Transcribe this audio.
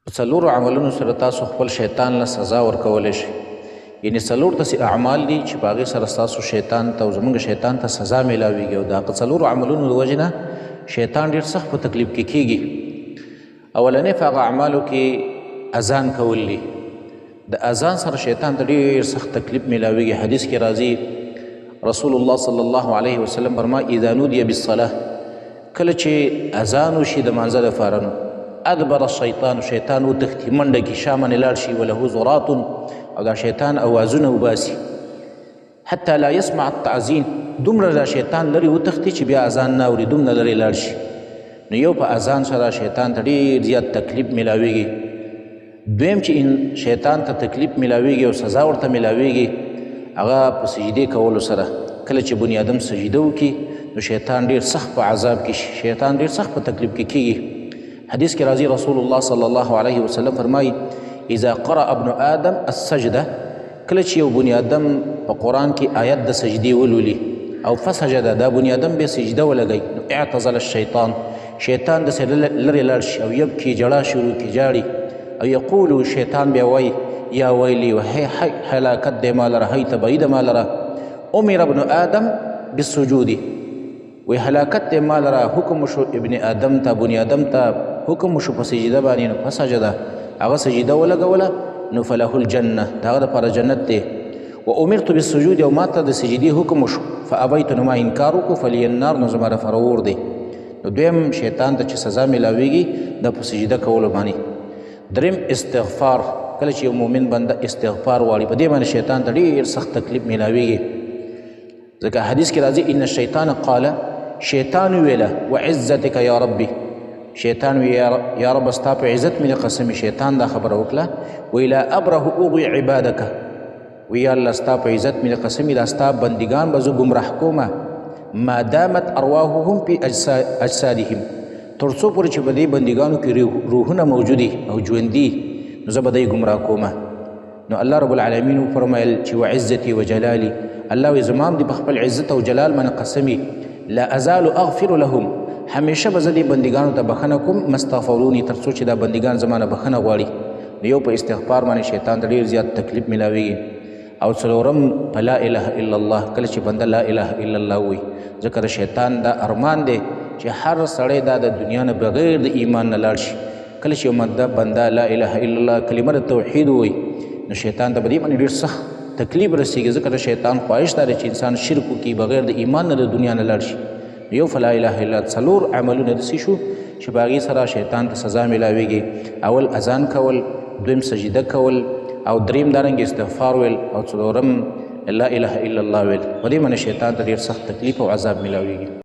په څلورو عملونو سره تاسو خپل شیطان له سزا ورکولی شئ. یعنې څلور داسې اعمال دي چې په هغې سره ستاسو شیطان ته او زموږ شیطان ته سزا میلاویږي، او د هغه څلورو عملونو د وجې نه شیطان ډېر سخت په تکلیف کې کیږي. اولنی په هغه اعمالو کې اذان کول دي. د اذان سره شیطان ته ډېر سخت تکلیف میلاویږي. حدیث کې راځي رسول الله صلی الله علیه وسلم فرمایي اذا نودي بالصلاة، کله چې اذان وشي د مانځه دپاره نو ادبر الشیطان، شیطان وتښتي، منډه کړي، شا باندې لاړ شي، وله ذرات، او دا شیطان اوازونه وباسي، حتی لا يسمع التعزین، دومره دا شیطان لرې وتښتي چې بیا اذان نه اوري، دومره لرې لاړ شي. نو یو په اذان سره شیطان ته ډېر زیات تکلیف میلاویږي. دویم چې شیطان ته تکلیف میلاویږي او سزا ورته میلاویږي هغه په سجدې کولو سره. کله چې بني آدم سجده وکړي نو شیطان ډېر سخت په عذاب کې شي، شیطان ډېر سخت په تکلیف کې کیږي. حدیث کې راځي رسول الله صلی الله علیه وسلم فرمایي اذا قرأ ابن آدم السجده، کله چې یو بني آدم په قرآن کې آیت د سجدې ولولي او فسجد، دا بني آدم به سجده ولګوي، نو اعتزل الشیطان، شیطان داسې لرې لاړ شي او یبکي، ژړا شروع کړي، ژاړي، او یقول، شیطان بیا وایي یا ویلي، هلاکت دی ما لره، هی تبعی ده ما لره، امر ابن آدم بالسجود، وی هلاکت دی ما لره، حکم وشو ابن آدم ته، بني آدم ته حکم وشو په سجده باندې، نو فسجده، هغه سجده ولګوله نو فله الجنة، د هغه دپاره جنت دی. و امرت بالسجود، او ما ته د سجدې حکم وشو، فابیت، نو ما انکار وکړو، فلی النار، نو زما دپاره اور دی. نو دویم شیطان ته چې سزا میلاویږي دا په سجده کولو باندې. دریم استغفار، کله چې یو مؤمن بنده استغفار غواړي په دې باندې شیطان ته ډېر سخت تکلیف میلاویږي. ځکه حدیث کې راځي ان الشیطان قال، شیطان ویله وعزتک یا ربي، شیطان وی یا رب ستا په عزت مې قسم، شیطان دا خبره وکړه، وی لا ابره اغوي عبادک، وی یا الله ستا په عزت مې قسم، دا ستا بندګان به زه ګمراه کومه، ما دامت ارواحهم فی اجسادهم، تر څو پورې چې په دې بندګانو کې روحونه موجودي او ژوندي، نو زه به دی ګمراه کومه. نو الله رب العالمین وفرمایل چې وعزتي وجلالي، الله وی زما هم دې په خپل عزت او جلال باندې قسمي، لا ازال اغفر لهم، همیشه به زه دې بندګانو ته بخښنه کوم، ما استغفروني، تر څو چې دا بندګان زما نه بخښنه غواړي. نو یو په استغفار باندې شیطان ته ډېر زیات تکلیف میلاویږي. او څلورم په لا اله الا الله، کله چې بنده لا اله الا الله وایي، ځکه د شیطان دا ارمان دی چې هر سړی دا د دنیا نه بغیر د ایمان نه لاړ شي. کله چې یو بنده لا اله الا الله کلمه د توحید وایي نو شیطان ته په دې باندې ډېر سخت تکلیف رسېږي، ځکه د شیطان خواهش دا دی چې انسان شرک وکړي، بغیر د ایمان نه د دنیا نه لاړ شي. یو فلا اله الا څلور عملونه داسې شو چې په هغې سره شیطان ته سزا میلاویږي. اول اذان کول، دویم سجده کول، او دریم دارنګ استغفار ویل، او څلورم لا اله الا الله ویل. په دې باندې شیطان ته ډېر سخت تکلیف او عذاب میلاویږي.